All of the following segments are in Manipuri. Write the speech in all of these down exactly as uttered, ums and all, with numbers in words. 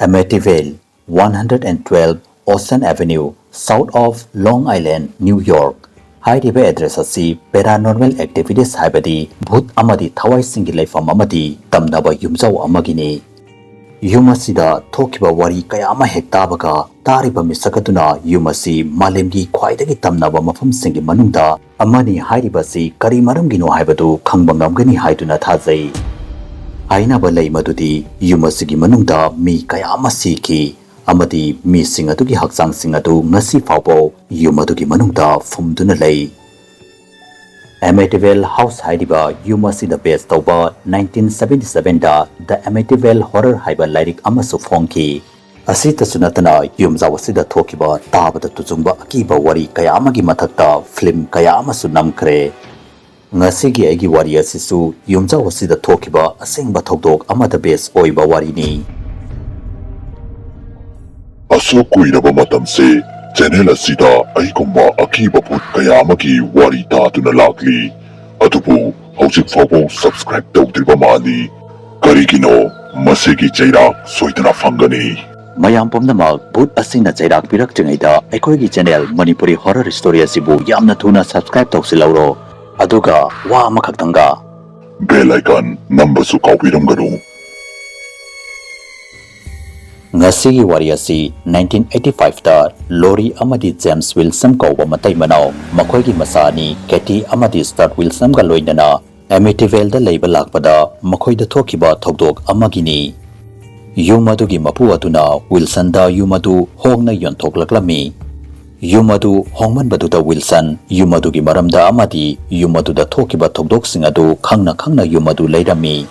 Amityville, one hundred twelve Ocean Avenue, South of Long Island, New York꯫ ꯍꯥꯏꯔꯤꯕ ꯑꯦꯗ꯭ꯔꯦꯁ ꯑꯁꯤ paranormal activities, ꯍꯥꯏꯕꯗꯤ ꯚꯨꯠ ꯑꯃꯗꯤ ꯊꯋꯥꯏꯁꯤꯡꯒꯤ ꯂꯩꯐꯝ ꯑꯃꯗꯤ ꯇꯝꯅꯕ ꯌꯨꯝꯖꯥꯎ ꯑꯃꯒꯤꯅꯤ꯫ ꯌꯨꯝ ꯑꯁꯤꯗ ꯊꯣꯛꯈꯤꯕ ꯋꯥꯔꯤ ꯀꯌꯥ ꯑꯃ ꯍꯦꯛ ꯇꯥꯕꯒ, ꯇꯥꯔꯤꯕ ꯃꯤꯁꯛ ꯑꯗꯨꯅ ꯌꯨꯝ ꯑꯁꯤ ꯃꯥꯂꯦꯝꯒꯤ ꯈ꯭ꯋꯥꯏꯗꯒꯤ ꯇꯝꯅꯕ ꯃꯐꯝꯁꯤꯡꯒꯤ ꯃꯅꯨꯡꯗ ꯑꯃꯅꯤ ꯍꯥꯏꯔꯤꯕ ꯑꯁꯤ ꯀꯔꯤ ꯃꯔꯝꯒꯤꯅꯣ ꯍꯥꯏꯕꯗꯨ ꯈꯪꯕ ꯉꯝꯒꯅꯤ ꯍꯥꯏꯗꯨꯅ ꯊꯥꯖꯩ꯫ ꯍꯥꯏꯅꯕ ꯂꯩ ꯃꯗꯨꯗꯤ ꯌꯨꯝ ꯑꯁꯤꯒꯤ ꯃꯅꯨꯡꯗ ꯃꯤ ꯀꯌꯥ ꯑꯃ ꯁꯤꯈꯤ ꯑꯃꯗꯤ ꯃꯤꯁꯤꯡ ꯑꯗꯨꯒꯤ ꯍꯛꯆꯥꯡꯁꯤꯡ ꯑꯗꯨ ꯉꯁꯤ ꯐꯥꯎꯕ ꯌꯨꯝ ꯑꯗꯨꯒꯤ ꯃꯅꯨꯡꯗ ꯐꯨꯝꯗꯨꯅ ꯂꯩ꯫ Amityville House ꯍꯥꯏꯔꯤꯕ ꯌꯨꯝ ꯑꯁꯤꯗ base ꯇꯧꯕ nineteen seventy sevenꯗ The Amityville Horror ꯍꯥꯏꯕ ꯂꯥꯏꯔꯤꯛ ꯑꯃꯁꯨ ꯐꯣꯡꯈꯤ꯫ ꯑꯁꯤꯇꯁꯨ ꯅꯠꯇꯅ, ꯌꯨꯝꯖꯥꯎ ꯑꯁꯤꯗ ꯊꯣꯛꯈꯤꯕ ꯇꯥꯕꯗ ꯇꯨꯖꯨꯡꯕ ꯑꯀꯤꯕ ꯋꯥꯔꯤ ꯀꯌꯥ ꯑꯃꯒꯤ ꯃꯊꯛꯇ film ꯀꯌꯥ ꯑꯃꯁꯨ ꯅꯝꯈ꯭ꯔꯦ꯫ ꯉꯁꯤꯒꯤ ꯑꯩꯒꯤ ꯋꯥꯔꯤ ꯑꯁꯤꯁꯨ ꯌꯨꯝꯖꯥꯎ ꯑꯁꯤꯗ ꯊꯣꯛꯈꯤꯕ ꯑꯁꯦꯡꯕ ꯊꯧꯗꯣꯛ ꯑꯃꯗ base ꯑꯣꯏꯕ ꯋꯥꯔꯤꯅꯤ꯫ ꯑꯁꯨꯛ ꯀꯨꯏꯔꯕ ꯃꯇꯝꯁꯦ channel ꯑꯁꯤꯗ ꯑꯩꯒꯨꯝꯕ ꯑꯀꯤꯕ ꯚꯨꯠ ꯀꯌꯥ ꯑꯃꯒꯤ ꯋꯥꯔꯤ ꯇꯥꯗꯨꯅ ꯂꯥꯛꯂꯤ꯫ ꯑꯗꯨꯕꯨ ꯍꯧꯖꯤꯛ ꯐꯥꯎꯕ subscribe ꯇꯧꯗ꯭ꯔꯤꯕ ꯃꯥꯜꯂꯤ꯫ ꯀꯔꯤꯒꯤꯅꯣ? ꯃꯁꯤꯒꯤ ꯆꯩꯔꯥꯛ ꯁꯣꯏꯗꯅ ꯐꯪꯒꯅꯤ꯫ ꯃꯌꯥꯝ ꯄꯨꯝꯅꯃꯛ ꯚꯨꯠ ꯑꯁꯤꯅ ꯆꯩꯔꯥꯛ ꯄꯤꯔꯛꯇ꯭ꯔꯤꯉꯩꯗ ꯑꯩꯈꯣꯏꯒꯤ channel Manipuri Horror Story ꯑꯁꯤꯕꯨ ꯌꯥꯝꯅ ꯊꯨꯅ subscribe ꯇꯧꯁꯤꯜꯍꯧꯔꯣ꯫ ꯑꯗꯨꯒ ꯋꯥ ꯑꯃꯈꯛꯇꯪꯒ, bell icon ꯅꯝꯕꯁꯨ ꯀꯥꯎꯕꯤꯔꯝꯒꯅꯨ꯫ ꯉꯁꯤꯒꯤ ꯋꯥꯔꯤ ꯑꯁꯤ nineteen eighty fiveꯇ Lori ꯑꯃꯗꯤ James Wilson ꯀꯧꯕ ꯃꯇꯩ ꯃꯅꯥꯎ, ꯃꯈꯣꯏꯒꯤ ꯃꯆꯥ ꯑꯅꯤ Katie ꯑꯃꯗꯤ Stuart Wilsonꯒ ꯂꯣꯏꯅꯅ Amityvilleꯗ ꯂꯩꯕ ꯂꯥꯛꯄꯗ ꯃꯈꯣꯏꯗ ꯊꯣꯛꯈꯤꯕ ꯊꯧꯗꯣꯛ ꯑꯃꯒꯤꯅꯤ꯫ ꯌꯨꯝ ꯑꯗꯨꯒꯤ ꯃꯄꯨ ꯑꯗꯨꯅ Wilsonꯗ ꯌꯨꯝ ꯑꯗꯨ ꯍꯣꯡꯅ ꯌꯣꯟꯊꯣꯛꯂꯛꯂꯝꯃꯤ꯫ ꯌꯨꯝ ꯑꯗꯨ ꯍꯣꯡꯃꯟꯕꯗꯨꯗ Wilson ꯌꯨꯝ ꯑꯗꯨꯒꯤ ꯃꯔꯝꯗ ꯑꯃꯗꯤ ꯌꯨꯝ ꯑꯗꯨꯗ ꯊꯣꯛꯈꯤꯕ ꯊꯧꯗꯣꯛꯁꯤꯡ ꯑꯗꯨ ꯈꯪꯅ ꯈꯪꯅ ꯌꯨꯝ ꯑꯗꯨ ꯂꯩꯔꯝꯃꯤ꯫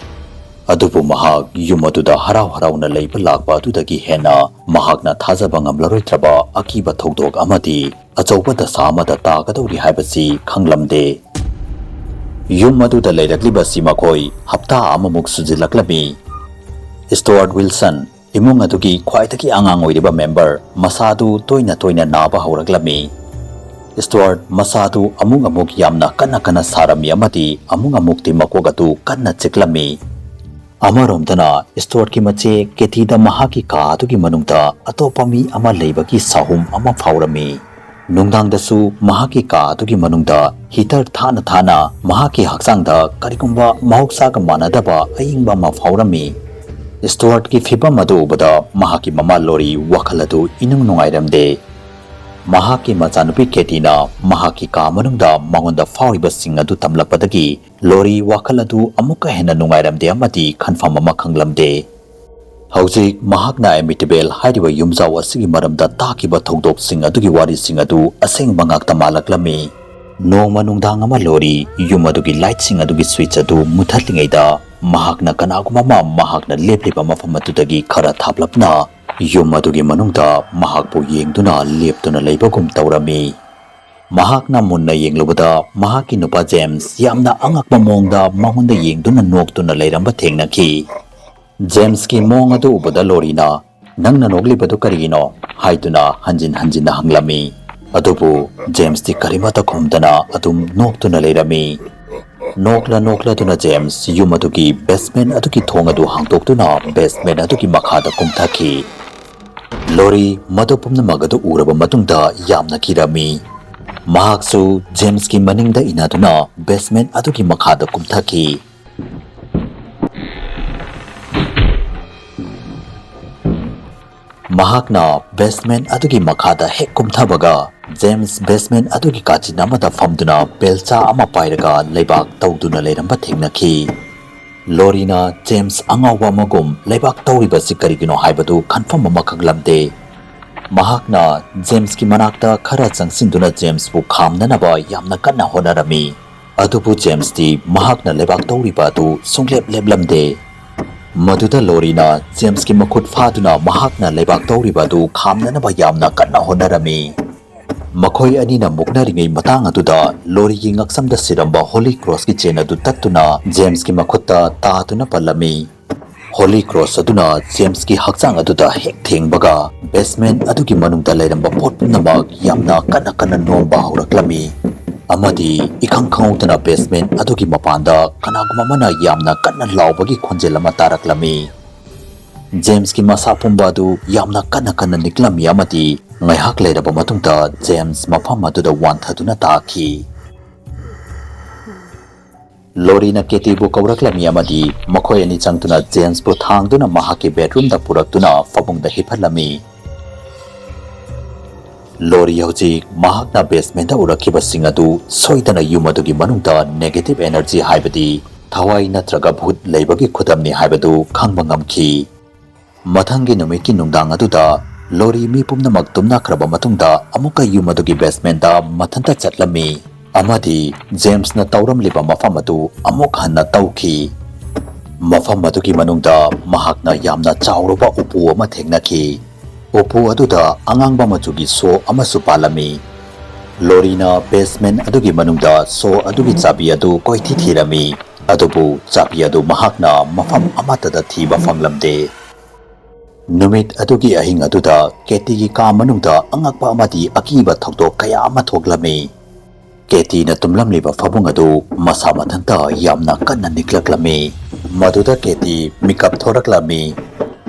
ꯑꯗꯨꯕꯨ ꯃꯍꯥꯛ ꯌꯨꯝ ꯑꯗꯨꯗ ꯍꯔꯥꯎ ꯍꯔꯥꯎꯅ ꯂꯩꯕ ꯂꯥꯛꯄ ꯑꯗꯨꯗꯒꯤ ꯍꯦꯟꯅ ꯃꯍꯥꯛꯅ ꯊꯥꯖꯕ ꯉꯝꯂꯔꯣꯏꯗ꯭ꯔꯕ ꯑꯀꯤꯕ ꯊꯧꯗꯣꯛ ꯑꯃꯗꯤ ꯑꯆꯧꯕ ꯗꯁꯥ ꯑꯃꯗ ꯇꯥꯒꯗꯧꯔꯤ ꯍꯥꯏꯕꯁꯤ ꯈꯪꯂꯝꯗꯦ꯫ ꯌꯨꯝ ꯑꯗꯨꯗ ꯂꯩꯔꯛꯂꯤꯕꯁꯤ ꯃꯈꯣꯏ ꯍꯞꯇꯥ ꯑꯃꯃꯨꯛ ꯁꯨꯖꯤꯜꯂꯛꯂꯝꯃꯤ꯫ Stuart Wilson, ꯏꯃꯨꯡ ꯑꯗꯨꯒꯤ ꯈ꯭ꯋꯥꯏꯗꯒꯤ ꯑꯉꯥꯡ ꯑꯣꯏꯔꯤꯕ member, ꯃꯁꯥꯗꯨ ꯇꯣꯏꯅ ꯇꯣꯏꯅ ꯅꯥꯕ ꯍꯧꯔꯛꯂꯝꯃꯤ꯫ Stuart ꯃꯁꯥꯗꯨ ꯑꯃꯨꯛ ꯑꯃꯨꯛ ꯌꯥꯝꯅ ꯀꯟꯅ ꯀꯟꯅ ꯁꯥꯔꯝꯃꯤ ꯑꯃꯗꯤ ꯑꯃꯨꯛ ꯑꯃꯨꯛꯇꯤ ꯃꯀꯣꯛ ꯑꯗꯨ ꯀꯟꯅ ꯆꯤꯛꯂꯝꯃꯤ꯫ ꯑꯃꯔꯣꯝꯗꯅ ꯁ꯭ꯇꯨꯋꯥꯔꯠꯀꯤ ꯃꯆꯦ ꯀꯦꯇꯤꯗ ꯃꯍꯥꯛꯀꯤ ꯀꯥ ꯑꯗꯨꯒꯤ ꯃꯅꯨꯡꯗ ꯑꯇꯣꯞꯄ ꯃꯤ ꯑꯃ ꯂꯩꯕꯒꯤ ꯁꯥꯍꯨꯝ ꯑꯃ ꯐꯥꯎꯔꯝꯃꯤ꯫ ꯅꯨꯡꯗꯥꯡꯗꯁꯨ ꯃꯍꯥꯛꯀꯤ ꯀꯥ ꯑꯗꯨꯒꯤ ꯃꯅꯨꯡꯗ ꯍꯤꯇꯔ ꯊꯥꯅ ꯊꯥꯅ ꯃꯍꯥꯛꯀꯤ ꯍꯛꯆꯥꯡꯗ ꯀꯔꯤꯒꯨꯝꯕ ꯃꯍꯧꯁꯥꯒ ꯃꯥꯟꯅꯗꯕ ꯑꯏꯪꯕ ꯑꯃ ꯐꯥꯎꯔꯝꯃꯤ꯫ ꯁ꯭ꯇꯨꯋꯥꯔꯠꯀꯤ ꯐꯤꯚꯝ ꯑꯗꯨ ꯎꯕꯗ ꯃꯍꯥꯛꯀꯤ ꯃꯃꯥ ꯂꯣꯔꯤ ꯋꯥꯈꯜ ꯑꯗꯨ ꯏꯅꯨꯡ ꯅꯨꯡꯉꯥꯏꯔꯝꯗꯦ꯫ ꯃꯍꯥꯛꯀꯤ ꯃꯆꯥꯅꯨꯄꯤ ꯀꯦꯇꯤꯅ ꯃꯍꯥꯛꯀꯤ ꯀꯥ ꯃꯅꯨꯡꯗ ꯃꯉꯣꯟꯗ ꯐꯥꯎꯔꯤꯕꯁꯤꯡ ꯑꯗꯨ ꯇꯝꯂꯛꯄꯗꯒꯤ ꯂꯣꯔꯤ ꯋꯥꯈꯜ ꯑꯗꯨ ꯑꯃꯨꯛꯀ ꯍꯦꯟꯅ ꯅꯨꯡꯉꯥꯏꯔꯝꯗꯦ ꯑꯃꯗꯤ ꯈꯟꯐꯝ ꯑꯃ ꯈꯪꯂꯝꯗꯦ꯫ ꯍꯧꯖꯤꯛ ꯃꯍꯥꯛꯅ ꯑꯦꯃꯤꯇꯤꯕꯦꯜ ꯍꯥꯏꯔꯤꯕ ꯌꯨꯝꯖꯥꯎ ꯑꯁꯤꯒꯤ ꯃꯔꯝꯗ ꯇꯥꯈꯤꯕ ꯊꯧꯗꯣꯛꯁꯤꯡ ꯑꯗꯨꯒꯤ ꯋꯥꯔꯤꯁꯤꯡ ꯑꯗꯨ ꯑꯁꯦꯡꯕ ꯉꯥꯛꯇ ꯃꯥꯜꯂꯛꯂꯝꯃꯤ꯫ ꯅꯣꯡꯃ ꯅꯨꯡꯗꯥꯡ ꯑꯃ ꯂꯣꯔꯤ ꯌꯨꯝ ꯑꯗꯨꯒꯤ ꯂꯥꯏꯠꯁꯤꯡ ꯑꯗꯨꯒꯤ ꯁ꯭ꯋꯤꯆ ꯑꯗꯨ ꯃꯨꯊꯠꯂꯤꯉꯩꯗ ꯃꯍꯥꯛꯅ ꯀꯅꯥꯒꯨꯝꯕ ꯑꯃ ꯃꯍꯥꯛꯅ ꯂꯦꯞꯂꯤꯕ ꯃꯐꯝ ꯑꯗꯨꯗꯒꯤ ꯈꯔ ꯊꯥꯞꯂꯞꯅ ꯌꯨꯝ ꯑꯗꯨꯒꯤ ꯃꯅꯨꯡꯗ ꯃꯍꯥꯛꯄꯨ ꯌꯦꯡꯗꯨꯅ ꯂꯦꯞꯇꯨꯅ ꯂꯩꯕꯒꯨꯝ ꯇꯧꯔꯝꯃꯤ꯫ ꯃꯍꯥꯛꯅ ꯃꯨꯟꯅ ꯌꯦꯡꯂꯨꯕꯗ ꯃꯍꯥꯛꯀꯤ ꯅꯨꯄꯥ ꯖꯦꯝꯁ ꯌꯥꯝꯅ ꯑꯉꯛꯄ ꯃꯑꯣꯡꯗ ꯃꯉꯣꯟꯗ ꯌꯦꯡꯗꯨꯅ ꯅꯣꯛꯇꯨꯅ ꯂꯩꯔꯝꯕ ꯊꯦꯡꯅꯈꯤ꯫ ꯖꯦꯝꯁꯀꯤ ꯃꯑꯣꯡ ꯑꯗꯨ ꯎꯕꯗ ꯂꯣꯔꯤꯅ, "ꯅꯪꯅ ꯅꯣꯛꯂꯤꯕꯗꯨ ꯀꯔꯤꯒꯤꯅꯣ?" ꯍꯥꯏꯗꯨꯅ ꯍꯟꯖꯤꯟ ꯍꯟꯖꯤꯟꯅ ꯍꯪꯂꯝꯃꯤ꯫ ꯑꯗꯨꯕꯨ ꯖꯦꯝꯁꯇꯤ ꯀꯔꯤꯃꯠꯇ ꯈꯨꯝꯗꯅ ꯑꯗꯨꯝ ꯅꯣꯛꯇꯨꯅ ꯂꯩꯔꯝꯃꯤ꯫ ꯅꯣꯛꯂ ꯅꯣꯛꯂꯗꯨꯅ ꯖꯦꯝꯁ ꯌꯨꯝ ꯑꯗꯨꯒꯤ ꯕꯦꯁꯃꯦꯟ ꯑꯗꯨꯒꯤ ꯊꯣꯡ ꯑꯗꯨ ꯍꯥꯡꯗꯣꯛꯇꯨꯅ ꯕꯦꯁꯃꯦꯟ ꯑꯗꯨꯒꯤ ꯃꯈꯥꯗ ꯀꯨꯝꯊꯈꯤ꯫ ꯂꯣꯔꯤ ꯃꯗꯨ ꯄꯨꯝꯅꯃꯛ ꯑꯗꯨ ꯎꯔꯕ ꯃꯇꯨꯡꯗ ꯌꯥꯝꯅ ꯀꯤꯔꯝꯃꯤ꯫ ꯃꯍꯥꯛꯁꯨ ꯖꯦꯝꯁꯀꯤ ꯃꯅꯤꯡꯗ ꯏꯟꯅꯗꯨꯅ ꯕꯦꯁꯃꯦꯟ ꯑꯗꯨꯒꯤ ꯃꯈꯥꯗ ꯀꯨꯝꯊꯈꯤ꯫ ꯃꯍꯥꯛꯅ ꯕꯦꯁꯃꯦꯟ ꯑꯗꯨꯒꯤ ꯃꯈꯥꯗ ꯍꯦꯛ ꯀꯨꯝꯊꯕꯒ, ꯖꯦꯝꯁ ꯕꯦꯁꯃꯦꯟ ꯑꯗꯨꯒꯤ ꯀꯥꯆꯤꯟ ꯑꯃꯗ ꯐꯝꯗꯨꯅ ꯕꯦꯜꯆꯥ ꯑꯃ ꯄꯥꯏꯔꯒ ꯂꯩꯕꯥꯛ ꯇꯧꯗꯨꯅ ꯂꯩꯔꯝꯕ ꯊꯦꯡꯅꯈꯤ꯫ ꯂꯣꯔꯤꯅ ꯖꯦꯝꯁ ꯑꯉꯥꯎꯕ ꯑꯃꯒꯨꯝ ꯂꯩꯕꯥꯛ ꯇꯧꯔꯤꯕꯁꯤ ꯀꯔꯤꯒꯤꯅꯣ ꯍꯥꯏꯕꯗꯨ ꯈꯟꯐꯝ ꯑꯃ ꯈꯪꯂꯝꯗꯦ꯫ ꯃꯍꯥꯛꯅ ꯖꯦꯝꯁꯀꯤ ꯃꯅꯥꯛꯇ ꯈꯔ ꯆꯪꯁꯤꯟꯗꯨꯅ ꯖꯦꯝꯁꯄꯨ ꯈꯥꯝꯅꯅꯕ ꯌꯥꯝꯅ ꯀꯟꯅ ꯍꯣꯠꯅꯔꯝꯃꯤ꯫ ꯑꯗꯨꯕꯨ ꯖꯦꯝꯁꯇꯤ ꯃꯍꯥꯛꯅ ꯂꯩꯕꯥꯛ ꯇꯧꯔꯤꯕ ꯑꯗꯨ ꯁꯨꯡꯂꯦꯞ ꯂꯦꯞꯂꯝꯗꯦ꯫ ꯃꯗꯨꯗ ꯂꯣꯔꯤꯅ ꯖꯦꯝꯁꯀꯤ ꯃꯈꯨꯠ ꯐꯥꯗꯨꯅ ꯃꯍꯥꯛꯅ ꯂꯩꯕꯥꯛ ꯇꯧꯔꯤꯕ ꯑꯗꯨ ꯈꯥꯝꯅꯅꯕ ꯌꯥꯝꯅ ꯀꯟꯅ ꯍꯣꯠꯅꯔꯝꯃꯤ꯫ ꯃꯈꯣꯏ ꯑꯅꯤꯅ ꯃꯨꯛꯅꯔꯤꯉꯩ ꯃꯇꯥꯡ ꯑꯗꯨꯗ ꯂꯣꯔꯤꯒꯤ ꯉꯛꯁꯝꯗ ꯁꯤꯔꯝꯕ ꯍꯣꯂꯤ ꯀ꯭ꯔꯣꯁꯀꯤ ꯆꯦꯟ ꯑꯗꯨ ꯇꯠꯇꯨꯅ ꯖꯦꯝꯁꯀꯤ ꯃꯈꯨꯠꯇ ꯇꯥꯗꯨꯅ ꯄꯜꯂꯝꯃꯤ꯫ ꯍꯣꯂꯤ ꯀ꯭ꯔꯣꯁ ꯑꯗꯨꯅ ꯖꯦꯝꯁꯀꯤ ꯍꯛꯆꯥꯡ ꯑꯗꯨꯗ ꯍꯦꯛ ꯊꯦꯡꯕꯒ, ꯕꯦꯁꯃꯦꯟ ꯑꯗꯨꯒꯤ ꯃꯅꯨꯡꯗ ꯂꯩꯔꯝꯕ ꯄꯣꯠ ꯄꯨꯝꯅꯃꯛ ꯌꯥꯝꯅ ꯀꯟꯅ ꯀꯟꯅ ꯅꯣꯝꯕ ꯍꯧꯔꯛꯂꯝꯃꯤ꯫ ꯑꯃꯗꯤ ꯏꯈꯪ ꯈꯪꯍꯧꯗꯅ ꯕꯦꯁꯃꯦꯟ ꯑꯗꯨꯒꯤ ꯃꯄꯥꯟꯗ ꯀꯅꯥꯒꯨꯝꯕ ꯑꯃꯅ ꯌꯥꯝꯅ ꯀꯟꯅ ꯂꯥꯎꯕꯒꯤ ꯈꯣꯟꯖꯦꯜ ꯑꯃ ꯇꯥꯔꯛꯂꯝꯃꯤ꯫ ꯖꯦꯝꯁꯀꯤ ꯃꯁꯥ ꯄꯨꯝꯕ ꯑꯗꯨ ꯌꯥꯝꯅ ꯀꯟꯅ ꯀꯟꯅ ꯅꯤꯛꯂꯝꯃꯤ ꯑꯃꯗꯤ ꯉꯥꯏꯍꯥꯛ ꯂꯩꯔꯕ ꯃꯇꯨꯡꯗ ꯖꯦꯝꯁ ꯃꯐꯝ ꯑꯗꯨꯗ ꯋꯥꯟꯊꯗꯨꯅ ꯇꯥꯈꯤ꯫ ꯂꯣꯔꯤꯅ ꯀꯦꯇꯤꯕꯨ ꯀꯧꯔꯛꯂꯝꯃꯤ ꯑꯃꯗꯤ ꯃꯈꯣꯏ ꯑꯅꯤ ꯆꯪꯗꯨꯅ ꯖꯦꯝꯁꯄꯨ ꯊꯥꯡꯗꯨꯅ ꯃꯍꯥꯛꯀꯤ ꯕꯦꯗꯔꯨꯝꯗ ꯄꯨꯔꯛꯇꯨꯅ ꯐꯃꯨꯡꯗ ꯍꯤꯞꯍꯜꯂꯝꯃꯤ꯫ ꯂꯣꯔꯤ ꯍꯧꯖꯤꯛ ꯃꯍꯥꯛꯅ ꯕꯦꯁꯃꯦꯟꯗ ꯎꯔꯛꯈꯤꯕꯁꯤꯡ ꯑꯗꯨ ꯁꯣꯏꯗꯅ ꯌꯨꯝ ꯑꯗꯨꯒꯤ ꯃꯅꯨꯡꯗ negative energy, ꯍꯥꯏꯕꯗꯤ ꯊꯋꯥꯏ ꯅꯠꯇ꯭ꯔꯒ ꯚꯨꯠ ꯂꯩꯕꯒꯤ ꯈꯨꯗꯝꯅꯤ ꯍꯥꯏꯕꯗꯨ ꯈꯪꯕ ꯉꯝꯈꯤ꯫ ꯃꯊꯪꯒꯤ ꯅꯨꯃꯤꯠꯀꯤ ꯅꯨꯡꯗꯥꯡ ꯑꯗꯨꯗ ꯂꯣꯔꯤ ꯃꯤ ꯄꯨꯝꯅꯃꯛ ꯇꯨꯝꯅꯈ꯭ꯔꯕ ꯃꯇꯨꯡꯗ ꯑꯃꯨꯛꯀ ꯌꯨꯝ ꯑꯗꯨꯒꯤ ꯕꯦꯁꯃꯦꯟꯗ ꯃꯊꯟꯇ ꯆꯠꯂꯝꯃꯤ ꯑꯃꯗꯤ ꯖꯦꯝꯁꯅ ꯇꯧꯔꯝꯂꯤꯕ ꯃꯐꯝ ꯑꯗꯨ ꯑꯃꯨꯛ ꯍꯟꯅ ꯇꯧꯈꯤ꯫ ꯃꯐꯝ ꯑꯗꯨꯒꯤ ꯃꯅꯨꯡꯗ ꯃꯍꯥꯛꯅ ꯌꯥꯝꯅ ꯆꯥꯎꯔꯕ ꯎꯄꯨ ꯑꯃ ꯊꯦꯡꯅꯈꯤ꯫ ꯎꯄꯨ ꯑꯗꯨꯗ ꯑꯉꯥꯡꯕ ꯃꯆꯨꯒꯤ ꯁꯣ ꯑꯃꯁꯨ ꯄꯥꯜꯂꯝꯃꯤ꯫ ꯂꯣꯔꯤꯅ ꯕꯦꯁꯃꯦꯟ ꯑꯗꯨꯒꯤ ꯃꯅꯨꯡꯗ ꯁꯣ ꯑꯗꯨꯒꯤ ꯆꯥꯕꯤ ꯑꯗꯨ ꯀꯣꯏꯊꯤ ꯊꯤꯔꯝꯃꯤ, ꯑꯗꯨꯕꯨ ꯆꯥꯕꯤ ꯑꯗꯨ ꯃꯍꯥꯛꯅ ꯃꯐꯝ ꯑꯃꯠꯇꯗ ꯊꯤꯕ ꯐꯪꯂꯝꯗꯦ꯫ ꯅꯨꯃꯤꯠ ꯑꯗꯨꯒꯤ ꯑꯍꯤꯡ ꯑꯗꯨꯗ ꯀꯦꯇꯤꯒꯤ ꯀꯥ ꯃꯅꯨꯡꯗ ꯑꯉꯛꯄ ꯑꯃꯗꯤ ꯑꯀꯤꯕ ꯊꯧꯗꯣꯛ ꯀꯌꯥ ꯑꯃ ꯊꯣꯛꯂꯝꯃꯤ꯫ ꯀꯦꯇꯤꯅ ꯇꯨꯝꯂꯝꯂꯤꯕ ꯐꯃꯨꯡ ꯑꯗꯨ ꯃꯁꯥ ꯃꯊꯟꯇ ꯌꯥꯝꯅ ꯀꯟꯅ ꯅꯤꯛꯂꯛꯂꯝꯃꯤ꯫ ꯃꯗꯨꯗ ꯀꯦꯇꯤ ꯃꯤꯀꯞ ꯊꯣꯔꯛꯂꯝꯃꯤ꯫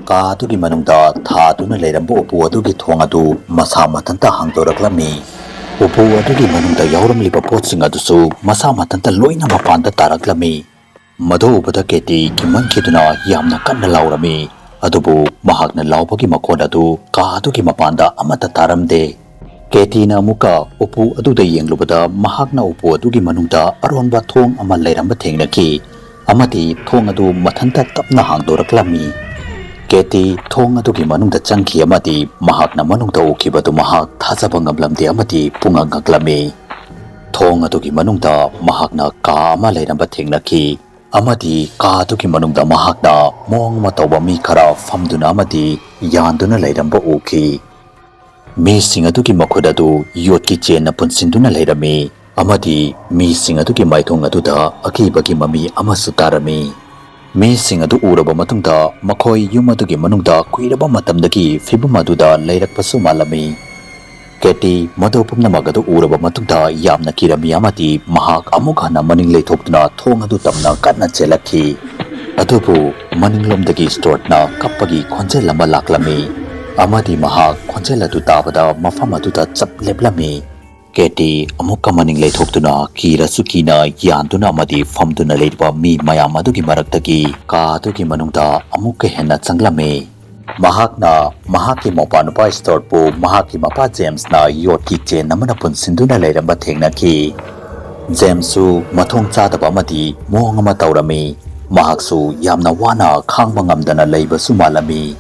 ꯀꯥ ꯑꯗꯨꯒꯤ ꯃꯅꯨꯡꯗ ꯊꯥꯗꯨꯅ ꯂꯩꯔꯝꯕ ꯎꯄꯨ ꯑꯗꯨꯒꯤ ꯊꯣꯡ ꯑꯗꯨ ꯃꯁꯥ ꯃꯊꯟꯇ ꯍꯥꯡꯗꯣꯔꯛꯂꯝꯃꯤ꯫ ꯎꯄꯨ ꯑꯗꯨꯒꯤ ꯃꯅꯨꯡꯗ ꯌꯥꯎꯔꯝꯂꯤꯕ ꯄꯣꯠꯁꯤꯡ ꯑꯗꯨꯁꯨ ꯃꯁꯥ ꯃꯊꯟꯇ ꯂꯣꯏꯅ ꯃꯄꯥꯟꯗ ꯇꯥꯔꯛꯂꯝꯃꯤ꯫ ꯃꯗꯨ ꯎꯕꯗ ꯀꯦꯇꯤ ꯀꯤꯃꯟꯈꯤꯗꯨꯅ ꯌꯥꯝꯅ ꯀꯟꯅ ꯂꯥꯎꯔꯝꯃꯤ꯫ ꯑꯗꯨꯕꯨ ꯃꯍꯥꯛꯅ ꯂꯥꯎꯕꯒꯤ ꯃꯈꯣꯟ ꯑꯗꯨ ꯀꯥ ꯑꯗꯨꯒꯤ ꯃꯄꯥꯟꯗ ꯑꯃꯠꯇ ꯇꯥꯔꯝꯗꯦ꯫ ꯀꯦꯇꯤꯅ ꯑꯃꯨꯛꯀ ꯎꯄꯨ ꯑꯗꯨꯗ ꯌꯦꯡꯂꯨꯕꯗ ꯃꯍꯥꯛꯅ ꯎꯄꯨ ꯑꯗꯨꯒꯤ ꯃꯅꯨꯡꯗ ꯑꯔꯣꯟꯕ ꯊꯣꯡ ꯑꯃ ꯂꯩꯔꯝꯕ ꯊꯦꯡꯅꯈꯤ ꯑꯃꯗꯤ ꯊꯣꯡ ꯑꯗꯨ ꯃꯊꯟꯇ ꯇꯞꯅ ꯍꯥꯡꯗꯣꯔꯛꯂꯝꯃꯤ꯫ ꯀꯦꯇꯤ ꯊꯣꯡ ꯑꯗꯨꯒꯤ ꯃꯅꯨꯡꯗ ꯆꯪꯈꯤ ꯑꯃꯗꯤ ꯃꯍꯥꯛꯅ ꯃꯅꯨꯡꯗ ꯎꯈꯤꯕꯗꯨ ꯃꯍꯥꯛ ꯊꯥꯖꯕ ꯉꯝꯂꯝꯗꯦ ꯑꯃꯗꯤ ꯄꯨꯡꯉꯛ ꯉꯛꯂꯝꯃꯤ꯫ ꯊꯣꯡ ꯑꯗꯨꯒꯤ ꯃꯅꯨꯡꯗ ꯃꯍꯥꯛꯅ ꯀꯥ ꯑꯃ ꯂꯩꯔꯝꯕ ꯊꯦꯡꯅꯈꯤ ꯑꯃꯗꯤ ꯀꯥ ꯑꯗꯨꯒꯤ ꯃꯅꯨꯡꯗ ꯃꯍꯥꯛꯅ ꯃꯑꯣꯡ ꯑꯃ ꯇꯧꯕ ꯃꯤ ꯈꯔ ꯐꯝꯗꯨꯅ ꯑꯃꯗꯤ ꯌꯥꯟꯗꯨꯅ ꯂꯩꯔꯝꯕ ꯎꯈꯤ꯫ ꯃꯤꯁꯤꯡ ꯑꯗꯨꯒꯤ ꯃꯈꯨꯠ ꯑꯗꯨ ꯌꯣꯠꯀꯤ ꯆꯦꯟꯅ ꯄꯨꯟꯁꯤꯟꯗꯨꯅ ꯂꯩꯔꯝꯃꯤ ꯑꯃꯗꯤ ꯃꯤꯁꯤꯡ ꯑꯗꯨꯒꯤ ꯃꯥꯏꯊꯣꯡ ꯑꯗꯨꯗ ꯑꯀꯤꯕꯒꯤ ꯃꯃꯤ ꯑꯃꯁꯨ ꯇꯥꯔꯝꯃꯤ꯫ ꯃꯤꯁꯤꯡ ꯑꯗꯨ ꯎꯔꯕ ꯃꯇꯨꯡꯗ ꯃꯈꯣꯏ ꯌꯨꯝ ꯑꯗꯨꯒꯤ ꯃꯅꯨꯡꯗ ꯀꯨꯏꯔꯕ ꯃꯇꯝꯗꯒꯤ ꯐꯤꯚꯝ ꯑꯗꯨꯗ ꯂꯩꯔꯛꯄꯁꯨ ꯃꯥꯜꯂꯝꯃꯤ꯫ ꯀꯦꯇꯤ ꯃꯗꯨ ꯄꯨꯝꯅꯃꯛ ꯑꯗꯨ ꯎꯔꯕ ꯃꯇꯨꯡꯗ ꯌꯥꯝꯅ ꯀꯤꯔꯝꯃꯤ ꯑꯃꯗꯤ ꯃꯍꯥꯛ ꯑꯃꯨꯛ ꯍꯟꯅ ꯃꯅꯤꯡ ꯂꯩꯊꯣꯛꯇꯨꯅ ꯊꯣꯡ ꯑꯗꯨ ꯇꯞꯅ ꯀꯟꯅ ꯆꯦꯜꯂꯛꯈꯤ꯫ ꯑꯗꯨꯕꯨ ꯃꯅꯤꯡꯂꯣꯝꯗꯒꯤ ꯁ꯭ꯇꯨꯋꯥꯔꯠꯅ ꯀꯞꯄꯒꯤ ꯈꯣꯟꯖꯦꯜ ꯑꯃ ꯂꯥꯛꯂꯝꯃꯤ ꯑꯃꯗꯤ ꯃꯍꯥꯛ ꯈꯣꯟꯖꯦꯜ ꯑꯗꯨ ꯇꯥꯕꯗ ꯃꯐꯝ ꯑꯗꯨꯗ ꯆꯞ ꯂꯦꯞꯂꯝꯃꯤ꯫ ꯀꯦꯇꯤ ꯑꯃꯨꯛꯀ ꯃꯅꯤꯡ ꯂꯩꯊꯣꯛꯇꯨꯅ ꯀꯤꯔꯁꯨ ꯀꯤꯅ ꯌꯥꯟꯗꯨꯅ ꯑꯃꯗꯤ ꯐꯝꯗꯨꯅ ꯂꯩꯔꯤꯕ ꯃꯤ ꯃꯌꯥꯝ ꯑꯗꯨꯒꯤ ꯃꯔꯛꯇꯒꯤ ꯀꯥ ꯑꯗꯨꯒꯤ ꯃꯅꯨꯡꯗ ꯑꯃꯨꯛꯀ ꯍꯦꯟꯅ ꯆꯪꯂꯝꯃꯤ꯫ ꯃꯍꯥꯛꯅ ꯃꯍꯥꯛꯀꯤ ꯃꯧꯄꯥ ꯅꯨꯄꯥ ꯁ꯭ꯇꯨꯋꯥꯔꯠꯄꯨ ꯃꯍꯥꯛꯀꯤ ꯃꯄꯥ ꯖꯦꯝꯁꯅ ꯌꯣꯠꯀꯤ ꯆꯦꯟ ꯑꯃꯅ ꯄꯨꯟꯁꯤꯟꯗꯨꯅ ꯂꯩꯔꯝꯕ ꯊꯦꯡꯅꯈꯤ꯫ ꯖꯦꯝꯁꯁꯨ ꯃꯊꯣꯡ ꯆꯥꯗꯕ ꯑꯃꯗꯤ ꯃꯑꯣꯡ ꯑꯃ ꯇꯧꯔꯝꯃꯤ꯫ ꯃꯍꯥꯛꯁꯨ ꯌꯥꯝꯅ ꯋꯥꯅ ꯈꯥꯡꯕ ꯉꯝꯗꯅ ꯂꯩꯕꯁꯨ ꯃꯥꯜꯂꯝꯃꯤ꯫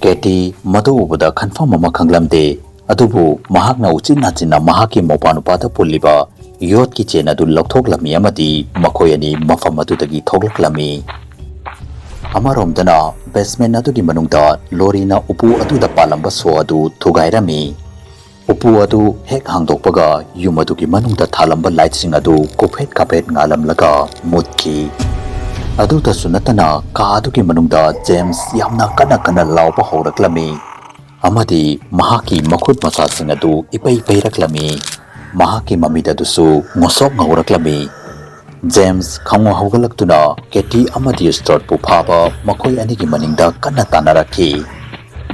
ꯀꯦꯇꯤ ꯃꯗꯨ ꯎꯕꯗ ꯈꯟꯐꯝ ꯑꯃ ꯈꯪꯂꯝꯗꯦ꯫ ꯑꯗꯨꯕꯨ ꯃꯍꯥꯛꯅ ꯎꯆꯤꯟ ꯅꯥꯆꯤꯟꯅ ꯃꯍꯥꯛꯀꯤ ꯃꯧꯄꯥ ꯅꯨꯄꯥꯗ ꯄꯨꯜꯂꯤꯕ ꯌꯣꯠꯀꯤ ꯆꯦꯟ ꯑꯗꯨ ꯂꯧꯊꯣꯛꯂꯝꯃꯤ ꯑꯃꯗꯤ ꯃꯈꯣꯏ ꯑꯅꯤ ꯃꯐꯝ ꯑꯗꯨꯗꯒꯤ ꯊꯣꯛꯂꯛꯂꯝꯃꯤ꯫ ꯑꯃꯔꯣꯝꯗꯅ ꯕꯦꯁꯃꯦꯟ ꯑꯗꯨꯒꯤ ꯃꯅꯨꯡꯗ ꯂꯣꯔꯤꯅ ꯎꯄꯨ ꯑꯗꯨꯗ ꯄꯥꯜꯂꯝꯕ ꯁꯣ ꯑꯗꯨ ꯊꯨꯒꯥꯏꯔꯝꯃꯤ꯫ ꯎꯄꯨ ꯑꯗꯨ ꯍꯦꯛ ꯍꯥꯡꯗꯣꯛꯄꯒ ꯌꯨꯝ ꯑꯗꯨꯒꯤ ꯃꯅꯨꯡꯗ ꯊꯥꯜꯂꯝꯕ ꯂꯥꯏꯠꯁꯤꯡ ꯑꯗꯨ ꯀꯨꯞꯐꯦꯠ ꯀꯥꯞꯐꯦꯠ ꯉꯥꯜꯂꯝꯂꯒ ꯃꯨꯠꯈꯤ꯫ ꯑꯗꯨꯇꯁꯨ ꯅꯠꯇꯅ ꯀꯥ ꯑꯗꯨꯒꯤ ꯃꯅꯨꯡꯗ ꯖꯦꯝꯁ ꯌꯥꯝꯅ ꯀꯟꯅ ꯀꯟꯅ ꯂꯥꯎꯕ ꯍꯧꯔꯛꯂꯝꯃꯤ ꯑꯃꯗꯤ ꯃꯍꯥꯛꯀꯤ ꯃꯈꯨꯠ ꯃꯁꯥꯁꯤꯡ ꯑꯗꯨ ꯏꯄꯩ ꯄꯩꯔꯛꯂꯝꯃꯤ꯫ ꯃꯍꯥꯛꯀꯤ ꯃꯃꯤꯠ ꯑꯗꯨꯁꯨ ꯉꯣꯁꯣꯛ ꯉꯧꯔꯛꯂꯝꯃꯤ꯫ ꯖꯦꯝꯁ ꯈꯪꯉꯨ ꯍꯧꯒꯠꯂꯛꯇꯨꯅ ꯀꯦꯇꯤ ꯑꯃꯗꯤ ꯁ꯭ꯇꯨꯋꯥꯔꯠꯄꯨ ꯐꯥꯕ ꯃꯈꯣꯏ ꯑꯅꯤꯒꯤ ꯃꯅꯤꯡꯗ ꯀꯟꯅ ꯇꯥꯟꯅꯔꯛꯈꯤ꯫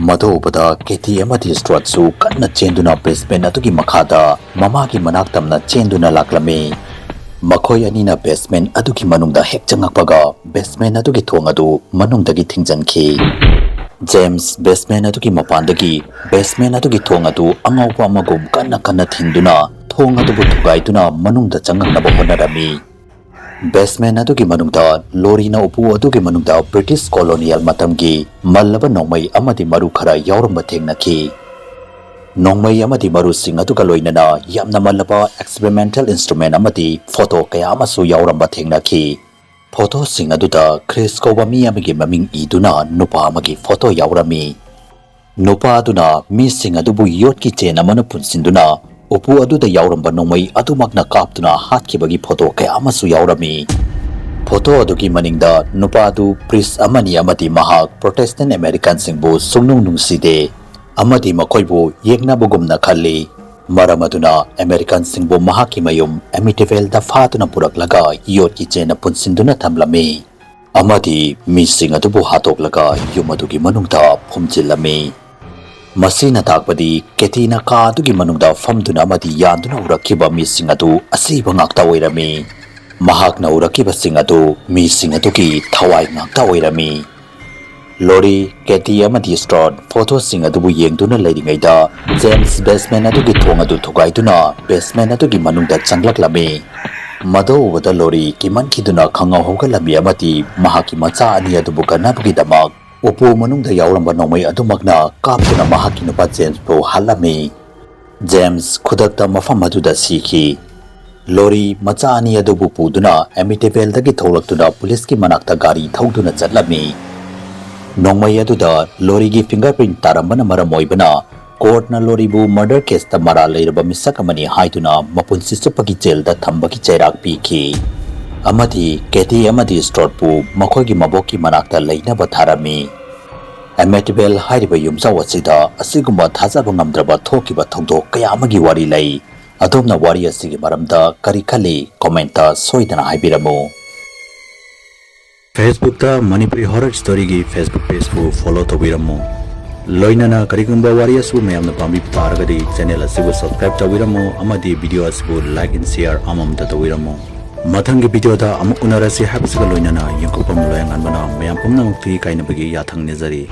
ꯃꯗꯨ ꯎꯕꯗ ꯀꯦꯇꯤ ꯑꯃꯗꯤ ꯁ꯭ꯇꯨꯋꯥꯔꯠꯁꯨ ꯀꯟꯅ ꯆꯦꯟꯗꯨꯅ ꯕꯦꯁꯃꯦꯟ ꯑꯗꯨꯒꯤ ꯃꯈꯥꯗ ꯃꯃꯥꯒꯤ ꯃꯅꯥꯛ ꯇꯝꯅ ꯆꯦꯟꯗꯨꯅ ꯂꯥꯛꯂꯝꯃꯤ꯫ ꯃꯈꯣꯏ ꯑꯅꯤꯅ ꯕꯦꯁꯃꯦꯟ ꯑꯗꯨꯒꯤ ꯃꯅꯨꯡꯗ ꯍꯦꯛ ꯆꯪꯉꯛꯄꯒ ꯕꯦꯁꯃꯦꯟ ꯑꯗꯨꯒꯤ ꯊꯣꯡ ꯑꯗꯨ ꯃꯅꯨꯡꯗꯒꯤ ꯊꯤꯡꯖꯤꯟꯈꯤ꯫ ꯖꯦꯝꯁ ꯕꯦꯁꯃꯦꯟ ꯑꯗꯨꯒꯤ ꯃꯄꯥꯟꯗꯒꯤ ꯕꯦꯁꯃꯦꯟ ꯑꯗꯨꯒꯤ ꯊꯣꯡ ꯑꯗꯨ ꯑꯉꯥꯎꯕ ꯑꯃꯒꯨꯝ ꯀꯟꯅ ꯀꯟꯅ ꯊꯤꯟꯗꯨꯅ ꯊꯣꯡ ꯑꯗꯨꯕꯨ ꯊꯨꯒꯥꯏꯗꯨꯅ ꯃꯅꯨꯡꯗ ꯆꯪꯉꯛꯅꯕ ꯍꯣꯠꯅꯔꯝꯃꯤ꯫ ꯕꯦꯁꯃꯦꯟ ꯑꯗꯨꯒꯤ ꯃꯅꯨꯡꯗ ꯂꯣꯔꯤꯅ ꯎꯄꯨ ꯑꯗꯨꯒꯤ ꯃꯅꯨꯡꯗ ꯕ꯭ꯔꯤꯇꯤꯁ ꯀꯣꯂꯣꯅꯤꯌꯦꯜ ꯃꯇꯝꯒꯤ ꯃꯜꯂꯕ ꯅꯣꯡꯃꯩ ꯑꯃꯗꯤ ꯃꯔꯨ ꯈꯔ ꯌꯥꯎꯔꯝꯕ ꯊꯦꯡꯅꯈꯤ꯫ ꯅꯣꯡꯃꯩ ꯑꯃꯗꯤ ꯃꯔꯨꯁꯤꯡ ꯑꯗꯨꯒ ꯂꯣꯏꯅꯅ ꯌꯥꯝꯅ ꯃꯜꯂꯕ ꯑꯦꯛꯁꯄꯦꯔꯤꯃꯦꯟꯇꯦꯜ ꯏꯟꯁꯇ꯭ꯔꯨꯃꯦꯟ ꯑꯃꯗꯤ ꯐꯣꯇꯣ ꯀꯌꯥ ꯑꯃꯁꯨ ꯌꯥꯎꯔꯝꯕ ꯊꯦꯡꯅꯈꯤ꯫ ꯐꯣꯇꯣꯁꯤꯡ ꯑꯗꯨꯗ ꯈ꯭ꯔꯤꯁ ꯀꯧꯕ ꯃꯤ ꯑꯃꯒꯤ ꯃꯃꯤꯡ ꯏꯗꯨꯅ ꯅꯨꯄꯥ ꯑꯃꯒꯤ ꯐꯣꯇꯣ ꯌꯥꯎꯔꯝꯃꯤ꯫ ꯅꯨꯄꯥ ꯑꯗꯨꯅ ꯃꯤꯁꯤꯡ ꯑꯗꯨꯕꯨ ꯌꯣꯠꯀꯤ ꯆꯦꯟ ꯑꯃꯅ ꯄꯨꯟꯁꯤꯟꯗꯨꯅ ꯎꯄꯨ ꯑꯗꯨꯗ ꯌꯥꯎꯔꯝꯕ ꯅꯣꯡꯃꯩ ꯑꯗꯨꯃꯛꯅ ꯀꯥꯞꯇꯨꯅ ꯍꯥꯠꯈꯤꯕꯒꯤ ꯐꯣꯇꯣ ꯀꯌꯥ ꯑꯃꯁꯨ ꯌꯥꯎꯔꯝꯃꯤ꯫ ꯐꯣꯇꯣ ꯑꯗꯨꯒꯤ ꯃꯅꯤꯡꯗ ꯅꯨꯄꯥ ꯑꯗꯨ ꯄ꯭ꯔꯤꯁ ꯑꯃꯅꯤ ꯑꯃꯗꯤ ꯃꯍꯥꯛ ꯄ꯭ꯔꯣꯇꯦꯁꯇꯦꯟ ꯑꯃꯦꯔꯤꯀꯥꯟꯁꯤꯡꯕꯨ ꯁꯨꯡꯅꯨꯡ ꯅꯨꯡꯁꯤꯗꯦ꯫ ꯑꯃꯗꯤ ꯃꯈꯣꯏꯕꯨ ꯌꯦꯛꯅꯕꯒꯨꯝꯅ ꯈꯜꯂꯤ꯫ ꯃꯔꯝ ꯑꯗꯨꯅ ꯑꯃꯦꯔꯤꯀꯟꯁꯤꯡꯕꯨ ꯃꯍꯥꯛꯀꯤ ꯃꯌꯨꯝ ꯑꯦꯃꯤꯇꯤꯚꯦꯜꯗ ꯐꯥꯗꯨꯅ ꯄꯨꯔꯛꯂꯒ ꯌꯣꯠꯀꯤ ꯆꯦꯟꯅ ꯄꯨꯟꯁꯤꯟꯗꯨꯅ ꯊꯝꯂꯝꯃꯤ꯫ ꯑꯃꯗꯤ ꯃꯤꯁꯤꯡ ꯑꯗꯨꯕꯨ ꯍꯥꯠꯇꯣꯛꯂꯒ ꯌꯨꯝ ꯑꯗꯨꯒꯤ ꯃꯅꯨꯡꯗ ꯐꯨꯝꯖꯤꯜꯂꯝꯃꯤ꯫ ꯃꯁꯤꯅ ꯇꯥꯛꯄꯗꯤ ꯀꯦꯇꯤꯅ ꯀꯥ ꯑꯗꯨꯒꯤ ꯃꯅꯨꯡꯗ ꯐꯝꯗꯨꯅ ꯑꯃꯗꯤ ꯌꯥꯟꯗꯨꯅ ꯎꯔꯛꯈꯤꯕ ꯃꯤꯁꯤꯡ ꯑꯗꯨ ꯑꯁꯤꯕ ꯉꯥꯛꯇ ꯑꯣꯏꯔꯝꯃꯤ꯫ ꯃꯍꯥꯛꯅ ꯎꯔꯛꯈꯤꯕꯁꯤꯡ ꯑꯗꯨ ꯃꯤꯁꯤꯡ ꯑꯗꯨꯒꯤ ꯊꯋꯥꯏ ꯉꯥꯛꯇ ꯑꯣꯏꯔꯝꯃꯤ꯫ ꯂꯣꯔꯤ, ꯀꯦꯇꯤ ꯑꯃꯗꯤ ꯁ꯭ꯀꯣꯠ ꯐꯣꯇꯣꯁꯤꯡ ꯑꯗꯨꯕꯨ ꯌꯦꯡꯗꯨꯅ ꯂꯩꯔꯤꯉꯩꯗ, ꯖꯦꯝꯁ ꯕꯦꯁꯃꯦꯟ ꯑꯗꯨꯒꯤ ꯊꯣꯡ ꯑꯗꯨ ꯊꯨꯒꯥꯏꯗꯨꯅ ꯕꯦꯁꯃꯦꯟ ꯑꯗꯨꯒꯤ ꯃꯅꯨꯡꯗ ꯆꯪꯂꯛꯂꯝꯃꯤ꯫ ꯃꯗꯨ ꯎꯕꯗ ꯂꯣꯔꯤ ꯀꯤꯃꯟꯈꯤꯗꯨꯅ ꯈꯪꯍꯧ ꯍꯧꯒꯠꯂꯝꯃꯤ ꯑꯃꯗꯤ ꯃꯍꯥꯛꯀꯤ ꯃꯆꯥ ꯑꯅꯤ ꯑꯗꯨꯕꯨ ꯀꯟꯅꯕꯒꯤꯗꯃꯛ ꯎꯄꯨ ꯃꯅꯨꯡꯗ ꯌꯥꯎꯔꯝꯕ ꯅꯣꯡꯃꯩ ꯑꯗꯨꯃꯛꯅ ꯀꯥꯞꯇꯨꯅ ꯃꯍꯥꯛꯀꯤ ꯅꯨꯄꯥ ꯖꯦꯝꯁꯄꯨ ꯍꯥꯠꯂꯝꯃꯤ꯫ ꯖꯦꯝꯁ ꯈꯨꯗꯛꯇ ꯃꯐꯝ ꯑꯗꯨꯗ ꯁꯤꯈꯤ꯫ ꯂꯣꯔꯤ ꯃꯆꯥ ꯑꯅꯤ ꯑꯗꯨꯕꯨ ꯄꯨꯗꯨꯅ ꯑꯦꯃꯤꯇꯦꯕꯦꯜꯗꯒꯤ ꯊꯣꯛꯂꯛꯇꯨꯅ ꯄꯨꯂꯤꯁꯀꯤ ꯃꯅꯥꯛꯇ ꯒꯥꯔꯤ ꯊꯧꯗꯨꯅ ꯆꯠꯂꯝꯃꯤ꯫ ꯅꯣꯡꯃꯩ ꯑꯗꯨꯗ ꯂꯣꯔꯤꯒꯤ ꯐꯤꯡꯒꯔ ꯄ꯭ꯔꯤꯟꯠ ꯇꯥꯔꯝꯕꯅ ꯃꯔꯝ ꯑꯣꯏꯕꯅ, ꯀꯣꯔꯠꯅ ꯂꯣꯔꯤꯕꯨ ꯃꯔꯗꯔ ꯀꯦꯁꯇ ꯃꯔꯥꯜ ꯂꯩꯔꯕ ꯃꯤꯁꯛ ꯑꯃꯅꯤ ꯍꯥꯏꯗꯨꯅ ꯃꯄꯨꯟꯁꯤ ꯆꯨꯞꯄꯒꯤ ꯖꯦꯜꯗ ꯊꯝꯕꯒꯤ ꯆꯩꯔꯥꯛ ꯄꯤꯈꯤ꯫ ꯑꯃꯗꯤ ꯀꯦꯇꯤ ꯑꯃꯗꯤ ꯁ꯭ꯀꯣꯠꯄꯨ ꯃꯈꯣꯏꯒꯤ ꯃꯕꯣꯛꯀꯤ ꯃꯅꯥꯛꯇ ꯂꯩꯅꯕ ꯊꯥꯔꯝꯃꯤ꯫ ꯑꯦꯃꯤꯇꯦꯕꯦꯜ ꯍꯥꯏꯔꯤꯕ ꯌꯨꯝꯖꯥꯎ ꯑꯁꯤꯗ ꯑꯁꯤꯒꯨꯝꯕ ꯊꯥꯖꯕ ꯉꯝꯗ꯭ꯔꯕ ꯊꯣꯛꯈꯤꯕ ꯊꯧꯗꯣꯛ ꯀꯌꯥ ꯑꯃꯒꯤ ꯋꯥꯔꯤ ꯂꯩ꯫ ꯑꯗꯣꯝꯅ ꯋꯥꯔꯤ ꯑꯁꯤꯒꯤ ꯃꯔꯝꯗ ꯀꯔꯤ ꯈꯜꯂꯤ? ꯀꯣꯃꯦꯟꯠꯇ ꯁꯣꯏꯗꯅ ꯍꯥꯏꯕꯤꯔꯝꯃꯨ꯫ Facebook-ꯇ ꯃꯅꯤꯄꯨꯔꯤ ꯍꯣꯔꯔ ꯁ꯭ꯇꯣꯔꯤꯒꯤ Facebook page-ꯄꯨ follow ꯇꯧꯕꯤꯔꯝꯃꯨ꯫ ꯂꯣꯏꯅꯅ ꯀꯔꯤꯒꯨꯝꯕ ꯋꯥꯔꯤ ꯑꯁꯤꯕꯨ ꯃꯌꯥꯝꯅ ꯄꯥꯝꯕꯤꯕ ꯇꯥꯔꯒꯗꯤ channel ꯑꯁꯤꯕꯨ subscribe ꯇꯧꯕꯤꯔꯝꯃꯨ ꯑꯃꯗꯤ video ꯑꯁꯤꯕꯨ like and share ꯑꯃꯃꯝꯇ ꯇꯧꯕꯤꯔꯝꯃꯨ꯫ ꯃꯊꯪꯒꯤ video-ꯗ ꯑꯃꯨꯛ ꯎꯅꯔꯁꯤ ꯍꯥꯏꯕꯁꯤꯒ ꯂꯣꯏꯅꯅ ꯌꯦꯡꯀꯨꯞꯄꯝ ꯂꯣꯌꯥꯉꯥꯟꯕꯅ ꯃꯌꯥꯝ ꯄꯨꯝꯅꯃꯛꯀꯤ ꯀꯥꯏꯅꯕꯒꯤ ꯌꯥꯊꯪ ꯅꯤꯖꯔꯤ꯫